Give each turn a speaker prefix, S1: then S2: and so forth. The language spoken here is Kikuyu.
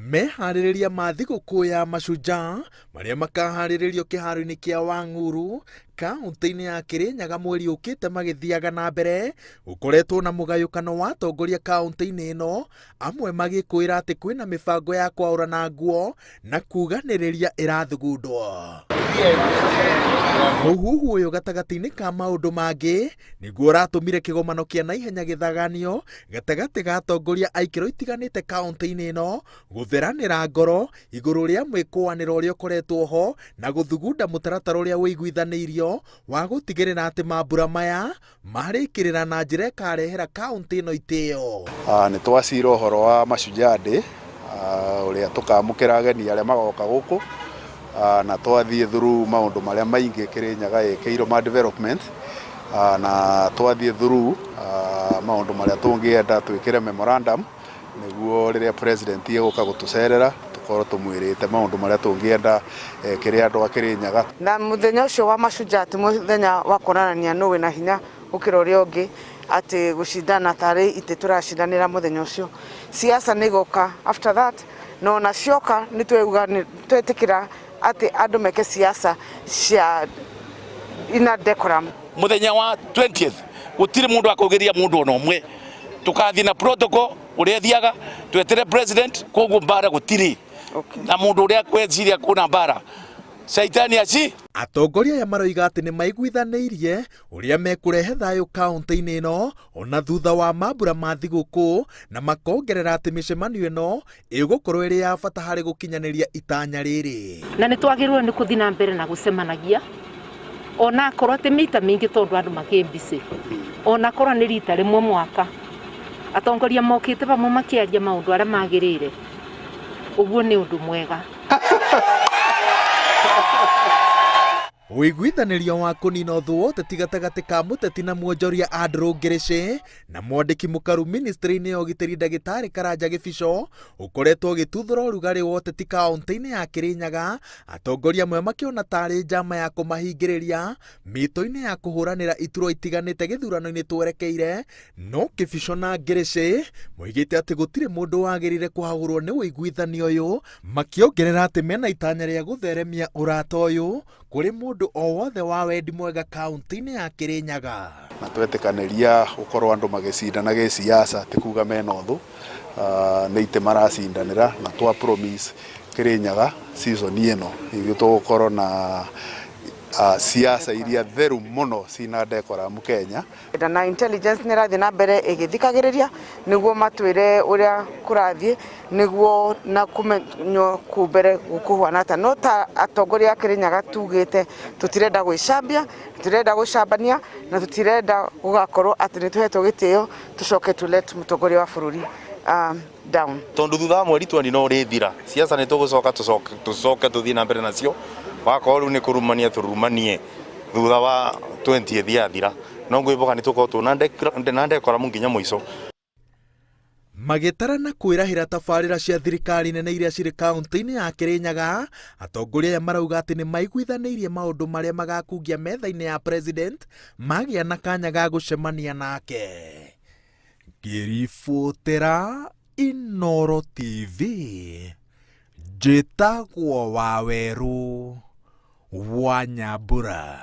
S1: Meharĩrĩria ma thigũkũ ya Mashujaa marĩa makaharĩrĩrio kĩharo-inĩ kĩa Wang'uru kaunti-inĩ ya Kirinyaga mweri ũkĩte magĩthiaga na mbere, gũkoretwo na mũgayũkano wa atongoria kaunti-inĩ ĩno, amwe magĩkũĩra atĩ kwĩna mĩbango ya kwaũrana nguo na kuganĩrĩria ĩrathugundwo. Mũhuhu ũyũ gatagatĩ-inĩ ka maũndũ mangĩ nĩguo ũratũmire kĩgomano kĩa naihenya gĩthaganio gatagatĩ ga atongoria a ikĩro itiganĩte kaunti-inĩ ĩno gũtheranĩra ngoro igũrũ rĩa mwĩkũanĩro ũrĩa ũkoretwo ho na gũthugunda mũtaratara ũrĩa ũiguithanĩirio wa gũtigĩrĩra atĩ mambura maya marĩkĩrĩra na njĩra ĩkarehera kaunti ĩno itĩo.
S2: Nĩ twacira ũhoro wa Mashujaa Day ũrĩa tũkamũkĩra ageni arĩa magoka gũkũ na twathiĩ through maũndũ marĩa maingĩ Kĩrĩnyaga ĩkĩirwo ma development na twathiĩ through maũndũ marĩa tũngĩenda twĩkĩre memorandum nĩguo rĩrĩa president egũka gũtũcerera tũkorwo tũmwĩrĩte maũndũ marĩa tũngĩenda ekĩre andũ a Kĩrĩnyaga.
S3: Na mũthenya ũcio wa Mashujaa ti mũthenya wa kuonania nũ wĩna hinya gũkĩra ũrĩa ũngĩ, atĩ gũcindana tarĩ itĩ tũracindanĩra mũthenya ũcio. Siasa nĩ igoka after that, na ona cioka nĩ twetĩkĩra atĩ andũ meke siasa cia ina decorum.
S4: Mũthenya wa 20th gũtirĩ mũndũ akũgeria mũndũ ona ũmwe, tũkathiĩ na protocol ũrĩa ĩthiaga, twetere president, koguo mbara gũtirĩ. Na mũndũ ũrĩa kweciria kwĩna mbara, caitani aci.
S1: Atongoria aya maroiga atĩ nĩ maiguithanĩirie ũrĩa mekũrehe thayũ kaunti-inĩ ĩno ona thutha wa mambura ma thigũkũ, na makongerera atĩ mĩcemanio ĩno ĩgũkorwo ĩrĩ ya bata harĩ gũkinyanĩria itanya rĩrĩ.
S5: Na nĩ twagĩrĩirwo nĩ kũthiĩ na mbere na gũcemanagia ona akorwo ti mita mĩingĩ tondũ andũ makĩ busy, ona akorwo nĩ rita rĩmwe mwaka, atongoria mokĩte vamwe makĩaria maũndũ arĩa magĩrĩire, ũguo nĩ ũndũ mwega.
S1: Ũiguithanĩrio wa kũnina ũthũ wa ũteti gatagatĩ ka mũteti na mwonjoria Andrew Ngĩrĩcĩ na mwandĩki mũkaru ministry-inĩ ya ũgitĩri ndagĩtarĩ Karanja Gĩbico ũkoretwo ũgĩtuthũra ũrugarĩ wa ũteti kaunti-inĩ ya Kĩrĩnyaga, atongoria amwe makĩona tarĩ njama ya kũmahingĩrĩria mĩto-inĩ ya kũhũranĩra iturwa itiganĩte gĩthurano-inĩ twerekeire. No Kĩbico na Ngĩrĩcĩ moigĩte atĩ gũtirĩ mũndũ wagĩrĩire kũhahũrwo nĩ ũiguithanio ũyũ, makĩongerera atĩ mena itanya rĩa gũtheremia ũrata ũyũ kũrĩ mũndũ o wothe wa wendi mwega kaunti-inĩ ya Kĩrĩnyaga.
S2: Na twetĩkanĩria gũkorwo andũ magĩcindana gĩsiasa ti kuga mena ũthũ, nĩ itĩ maracindanĩra na twa promise Kĩrĩnyaga season ĩno ithuĩ tũgũkorwo na siasa iria theru mũno cina decorum Kenya.
S3: Na intelligence nĩ ĩrathiĩ na mbere ĩgĩthikagĩrĩria nĩguo matwĩre ũrĩa kũrathiĩ nĩguo na kũmenywo kũu mbere gũkũhuana atĩa. No ta atongoria a Kĩrĩnyaga tugĩte tũtirenda gwĩcambia, tũtirenda gũcambania na tũtirenda gũgakorwo atĩ nĩ tũhetwo gĩtĩo tũcoke to let mũtongoria wa bũrũri down.
S4: Tondu thutha wa mweri 20 no ũrĩthira, siasa nĩ tũgũcoka tũcoke tũthiĩ na mbere nacio, wakorwo rĩu nĩ kũrumania tũrumanie thutha wa 20th yathira, no ngwĩhoka nĩ tũgũkorwo twĩna na decorum nginya mũico.
S1: Magĩtara na kwĩrahĩra tabarĩra cia thirikari nene iria cirĩ kaunti-inĩ ya Kĩrĩnyaga, atongoria aya marauga atĩ nĩ maiguithanĩirie maũndũ marĩa magakungia metha-inĩ ya president magĩa na kanya ga gũcemania nake. Ngĩribotera Inooro TV, njĩtagwo Wawerũ wa Nyambura.